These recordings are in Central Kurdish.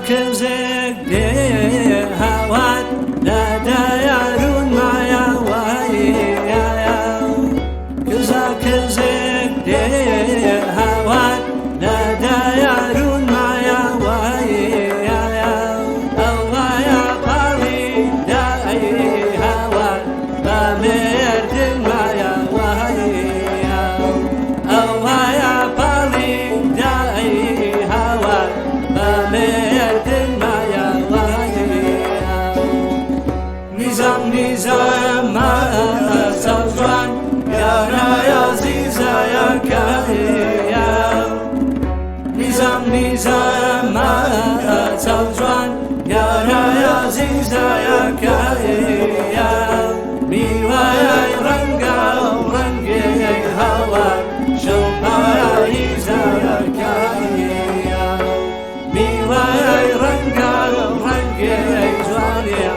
کزێک دێ هاوار لە دایارون مایا وایە، کزا کزێک دێ هاوار لە دایارون مایا وایە، ئەوایە پاڵی دای هاوار بە مێردن مایا وایە، ئەوایە پاڵی دای هاوار بە مێردن مایا وایە. نظام نظام سەوجوان یارایە زیزایە کایە، نظام نظام سەوجوان یارایە زیزایە کایە، میوایە ڕەنگە و ڕەنگێ هاوار شەو پاییزایە کایە، میوایە ڕەنگە و ڕەنگێ جوانێ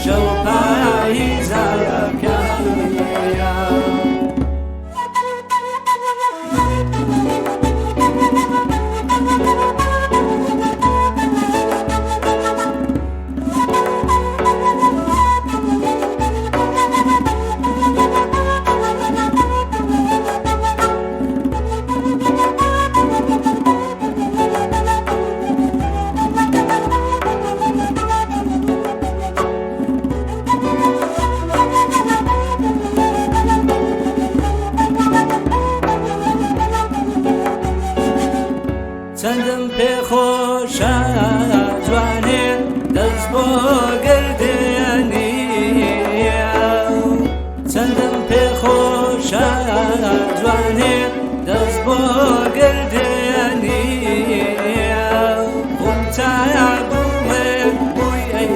شەو پاییزایە کایە. چەندم پێخۆشە جوانێ دەست بۆ گردێنی، چەندم پێخۆشە جوانێ دەست بۆ گردێنی، خونچایە گوڵێک بووی ئەی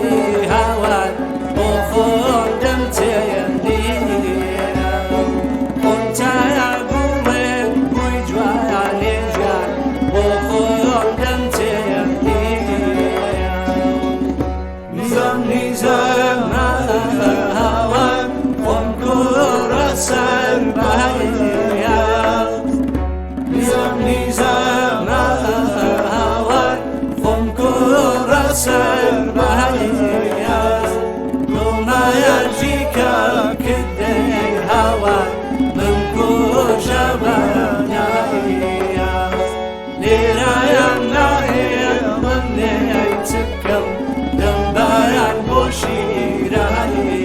هاوار بۆ خۆم دەمچێنی، خونچایە گوڵێک بووی جوانێ ژیان بۆ خۆم دەمچێنی. نظام نظام هاوار خۆم کوڕە سەر بایە، نظام نظام هاوار خۆم کوڕە سەر بایە، دڵمایە ژیکە کردەی هاوار من کوژە بەنایە، لێرایان ناهێڵن لێی چکەم دەمبایان بۆ شیرایە.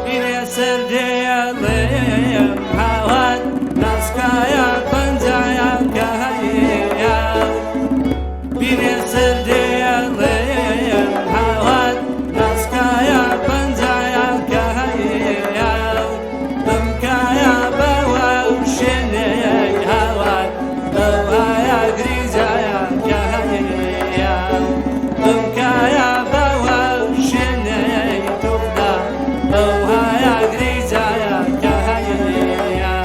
بینێ سەر دێڵێم هاوار ناسکایە پەنجایە کایە، بینێ سەر دێڵێم هاوار ناسکایە پەنجایە کایە، بمکایە بەوە و شوێنێ هاوار بەوایە گریجایە کایە، بمکایە بەوە و شوێنێ توخدا بەوهایە گریجایە کایە.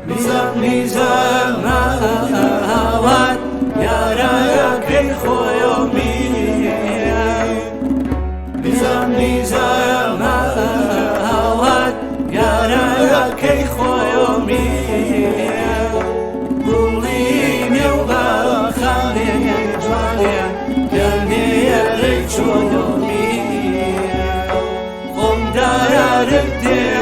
نظام نظام هاوار یارایەکەی خۆیۆمیە، نظام نظام هاوار یارایەکەی خۆیۆمیە، گوڵی نێو باخانێ جوانێ دەنێرەی چۆنۆمیە، خۆم دایارت دێ.